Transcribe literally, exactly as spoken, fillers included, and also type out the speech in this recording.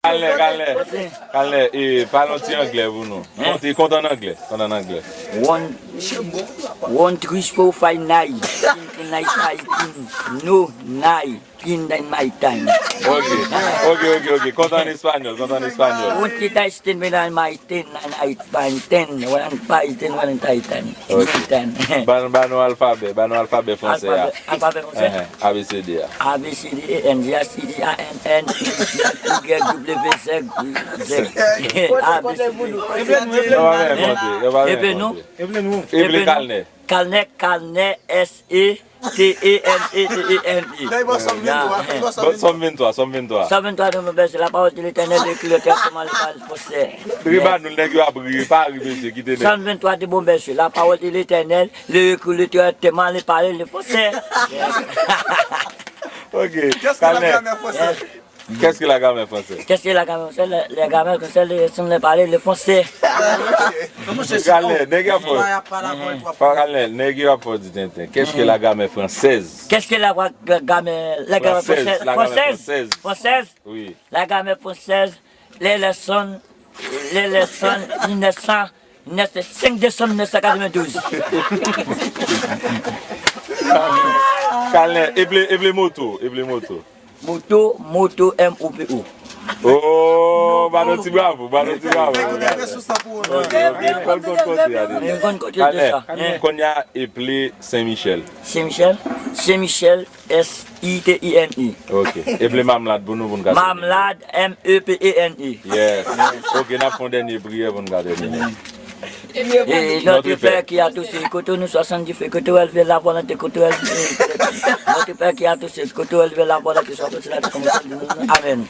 Kalnè, Kalnè, Kalnè, e, pale yon ti anglè pou nou. Konte, konte an anglè, konte an anglè. One, one three four five nine. Night fighting. No, nine. Pin dan my time. Ok, ok, ok, ok. Konte an espanyòl, konte an espanyòl. Un tita este en my ten, and I find ten, one five ten, one titan. Ok. Ten. Ban, ban nou alfabè, ban nou alfabè fransè a. Alfabè, alfabè fransè? Ehe, A B C D a. A, B, C, D, E, N, G, H, I, J, A, N, N, P, Q, R, W, Z, Z. A, B, C, D. Yo pa menm konte, yo pa menm konte. Epe nou? Epe Kalnè. Kalnè, Kalnè, S, E, T, E, N, E, T, E, N, E. Nan, li ba w Sòm venntwa, li ba w Sòm venntwa. Sòm venntwa, Sòm venntwa, nou, mon berger, la parole de l'Éternel, écrit le cœur, comment le parle français. Riba nou, nèg yo ap ri, pa ri, mesye, kite nèg. Sòm venntwa de bon berger, la parole de l'Éternel, le écrit le cœur, comment le parle le français. Ok, Kalnè. Qu'est-ce que la grammaire française? Qu'est-ce que la grammaire française? Qu'est-ce que la grammaire française? La, la grammaire française, le, son le parler, le français. Kalnè, nèg yo ap fò. Pa Kalnè, nèg yo ap fò di tenten. Qu'est-ce que la grammaire française? Qu'est-ce que la gra-, gra-, grammaire, la grammaire française, française, la grammaire française. Française? Oui. La grammaire française, les leçons, les leçons, mille neuf cents, neuf, cinq décembre mille neuf cent quatre-vingt-douze. Kalnè, eple, eple moto, eple moto. Moto, moto, M O T O. Oh, ba nou ti bravo, ba nou ti bravo. Ok, ok, konn, konn kote a deja. Konn kote deja. Kounye a, eple Sen Michel. Sen Michel, Sen Michel, S I T I N E. Ok, eple Mamlad pou nou, pou nou ka. Mamlad, M E P E N E. Yes. Ok, n ap fè yon dènye priyè pou nou ka tèmine. Et notre Père qui as aux cieux, que ton nom soit sanctifié, que ton règne vienne, la volonté, que ton règne vienne, notre Père qui as aux cieux, que ton règne vienne, la volonté soit faite sur la terre comme au ciel. Amen.